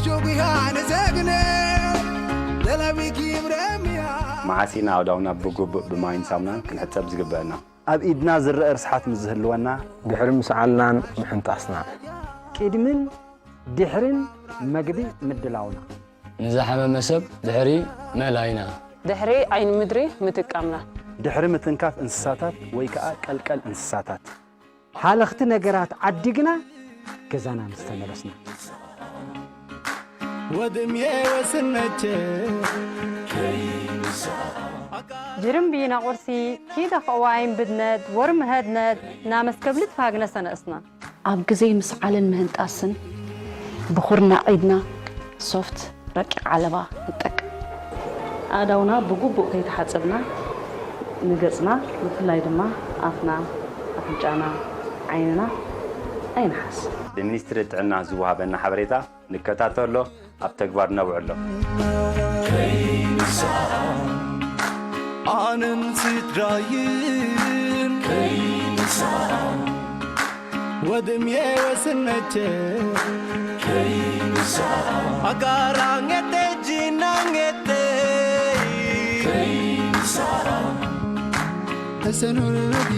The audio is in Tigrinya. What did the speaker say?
ሸጉያ ንዘግነ ለለዊ ኪብረምያ መዓስ ኢና ኣእዳውና ብግቡእ ብማይን ሳሙናን ክንሕጸብ ዝግበአና? ኣብ ኢድና ዝረአ ርስሓት ምስ ዝህልወና፣ ድሕሪ ምስዓልናን ምሕንጣስናን። ቅድምን ድሕርን መግቢ ምድላውና። ንዝሓመመ ሰብ ድሕሪ ምእላይና። ድሕሪ ዓይኒ ምድሪ ምጥቃምና። ድሕሪ ምትንካፍ እንስሳታት ወይ ከዓ ቀልቀል እንስሳታት። ሃለኽቲ ነገራት ዓዲግና ገዛና ምስ ተመለስና። ወድምየ ወስነቸ ጅርም ብይና ቁርሲ ኪደ ኸዋይን ብድነት ወርም ሀድነት ናመስከብሊ ትፋግነ ሰነእስና። ኣብ ግዜ ምስዓልን ምህንጣስን ብኹርናዕ ኢድና ሶፍት ረቂቕ ዓለባ ንጠቅም። ኣእዳውና ብግቡእ ከይተሓጸብና ንገጽና ብፍላይ ድማ ኣፍና፣ ኣፍንጫና፣ ዓይንና ኣይንሓስ። ብሚኒስትሪ ጥዕና ዝወሃበና ሓበሬታ ንከታተሎ፣ ኣብ ተግባር ነውዕሎ። ኣነን ስድራይን ወድምየ ወስነቸ ኣጋራኘተ ጂናኘተ ተሰኑርዲ